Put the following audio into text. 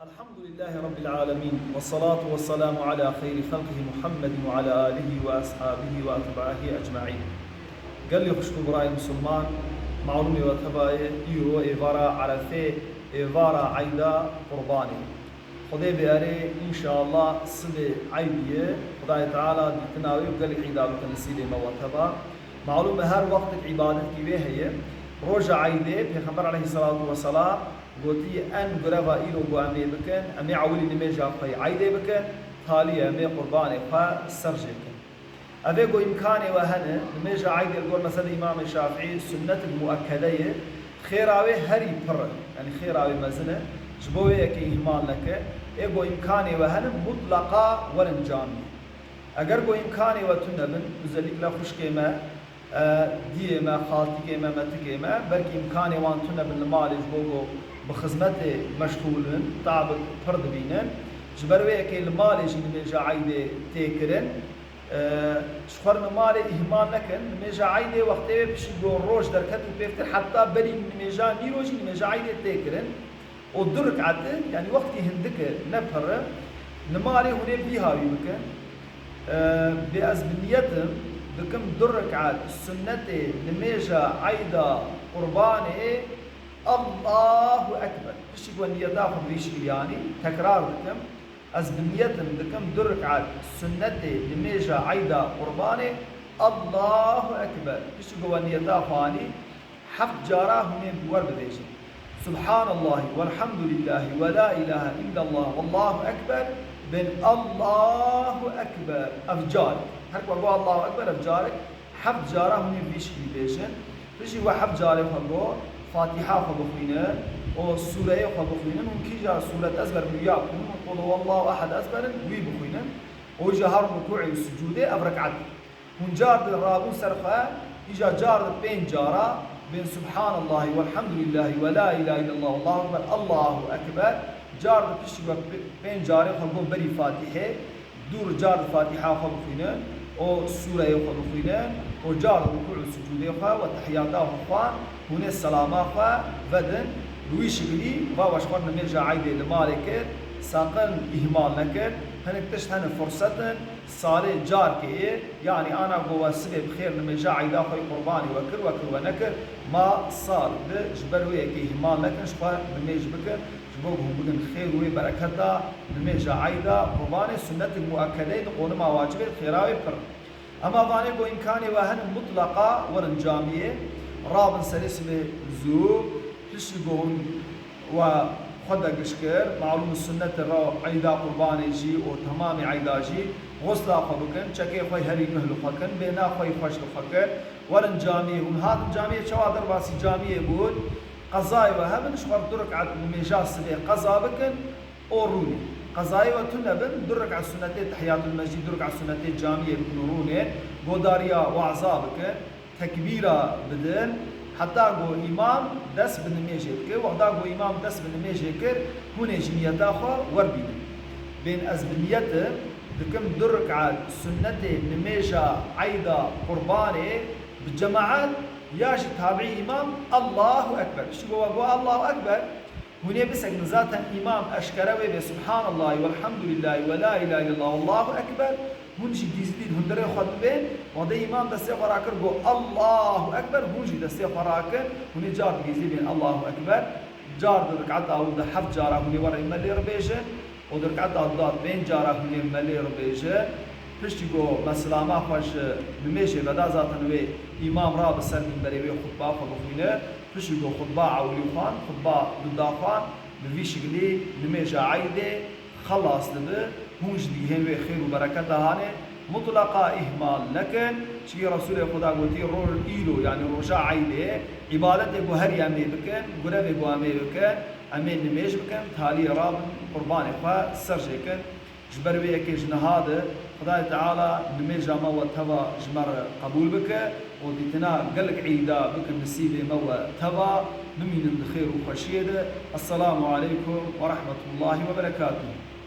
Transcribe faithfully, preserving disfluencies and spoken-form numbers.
الحمد لله رب العالمين، والصلاة والسلام على خير خلقه محمد وعلى آله وأصحابه وأتباعه أجمعين. Gelî xwişk û birayê misilman, malûmê we teva ye, îro êvara Erefê, êvara eyda Qurbanê. Xwedê bêerê, înşallah sibê eydî ye, Xwedayê Teala dîtina wê û gelek eyda bike nisîbê me we teva. Malûm e her wextek îbadetkî wê heye. Roja eydê, Pêxember aleyhisselatu vesselam gotiye, en gureva îro ku em ê bikin, em ê ewilî nimêja xwe yê eydê bikin, taliyê em ê qurbanê xwe ser jê bikin. Ev ê ku îmkanê we hene, nimêja eydê li gor mezhebê Îmamê Şafîî sunnetik muekkede ye, xêra wê herî pir e, yanî xêra wê mezin e, ji bo wê yekê îhmal neke, ê ku îmkanê we hene, mutleqa werin camiyê. Eger ku îmkanê we tune bin, özellikle xwişkê me, e, diyê me, xaltîkê me, metikê me, belkî îmkanê wan tune bin li malê ji bo ku bi xizmetê meşxûl in, tabik pir dibînin. Ji ber wê yekê li malê jî nimêja eydê tê kirin. E, ji xwe re li malê îhmal nekin. Nimêja eydê wextê wê piştî ku roj derket û pêvtir heta berî nimêja nîro jî nimêja eydê tê kirin. û du rik'et e, yanî wextî hindik e, ne pir e. Li malê hûn ê vî hawî bikin. E, bê ez bi niyet im, dikim du rik'et sunnetê nimêja eyda qurbanê, Allahu Ekber. Piştî ku niyeta xwe bi vî şiklî anî, tekrar dikim. Ez bi niyet im, dikim du rik'et sunnetê nimêja eyda qurbanê, Allahu Ekber. Piştî ku we niyeta xwe anî, heft cara hûn ê bi wer bibêjin. Subhanallahi velhamdülillahi ve la ilahe illallah vallahu ekber, bên Allahu Ekber. Ev carek. Her ku got Allahu Ekber, ev carek. Heft cara hûn ê vî şiklî bêjin. Piştî we heft carê xwe got, Fatiha xwe bixwînin û sûreyê xwe bixwînin. Hûn kîja sûret ezber muya bixwînin û Qul huwallahu ehed ezber in, wî bixwînin. Û îja her rukûê û sucûdê ev rik'et. Hûn car di rabûn ser xwe, îja car di pênc cara, bên Subhanallahi velhamdülillahi ve la ilahe illallah, Allahu Ekber, Allahu Ekber, car di piştî we pê-, pênc carê xwe got berî Fatîhê, dû ri car di Fatîha xwe bixwînin û sûreyê xwe bixwînin û car di rukû û sucûdê xwe û tehiyata xwe xwan, hûn ê selama xwe vedin, bi wî şiklî va we ji xwe nimêja eydê li malê kir, saqin îhmal nekir, hinek tişt hene furset in, Salê carkê yê, yanî ana ku we sibê bi xêr nimêja eyda xwe yê qurbanê we kir, we kir, we nekir, ma sal bi ji ber wê yekê îhmal nekin, ji xwe nimêj bikin, ji bo ku hûn bigin xêr û wê bereketa nimêja eyda qurbanê, sunnetik muekkede ye, di qonima wacibê, xêra wê pir. Ema vanê ku îmkanê we hene, mutleqa werin camiyê, rabin serê sibê zû, piştî ku hûn We xwe degiş kir, malûm e sunnet e re eyda qurbanê jî û temamê eyda jî xusla xwe bikin, çekê xwe herî nuh li xwe kin, bêhna xwe yî xweş li xwe kir. Werin camiyê, hûn hatin camiyê, çawa derbasî camiyê bûn, qezayê we hebin, ji xwe re du rik'et nimêja sibê qeza bikin û rûnê. Qezayê we tune bin, du rik'et sunnetê tehiyatul mescid, du rik'et sunnetê camiyê bikin û rûnê, godariya waza bikin. Tekbîra bidin, heta ku îmam dest bi nimêjê bike. Wexta ku îmam dest bi nimêjê kir, hûn ê ji niyeta xwe werbînin. Bên ez bi niyet dikim du rik'et sunnetê nimêja eyda qurbanê bi cemaet ya jî tabiî îmam Allahu Ekber. Piştî ku we got Allahu Ekber, Hûn ê bisekinin, zaten îmam eşkere wê bê, Subhanallahi velhamdülillahi ve la ilahe illallah, Allahu Ekber. Hûn jî gizlî di hundirê xwe bibên, wextê îmam destê xwe rakir, got, Allahu Ekber, hûn jî destê xwe rakin, hûn ê car digizlî bên, Allahu Ekber. Car di rik'eta ewil de heft cara hûn ê werê me lê re bêjin, û di rik'eta duda pênc cara hûn ê me lê re bêjin. Piştî ku me silama xwe ji nimêjê veda, zaten wê îmam rabe ser mînberê, wê xutba xwe bixwîne. Piştî ku xutba ewilî xwan, xutba duda xwan, bi vî şiklî nimêja eydê xelas dibe, hûn jî digihên wê xêr û bereketa hanê, mutleqa îhmal nekin, çikî Resûlê Xuda gotî, roj îro, yanî roja eydê, îbadetê ku herî em ê bikin, gurevê ku em ê bikin, em ê nimêj bikin, taliyê rabin, qurbanê xwe ser jê kin. Ji ber wê yekê ji niha de Xwedayê Teala nimêja me we teva ji me re qebûl bike û dîtina gelek îda bikin nisîbê me we teva, bimînin di xêr û xweşiyê de. Esselamu aleykum ve rahmetullahi ve berekatuhu.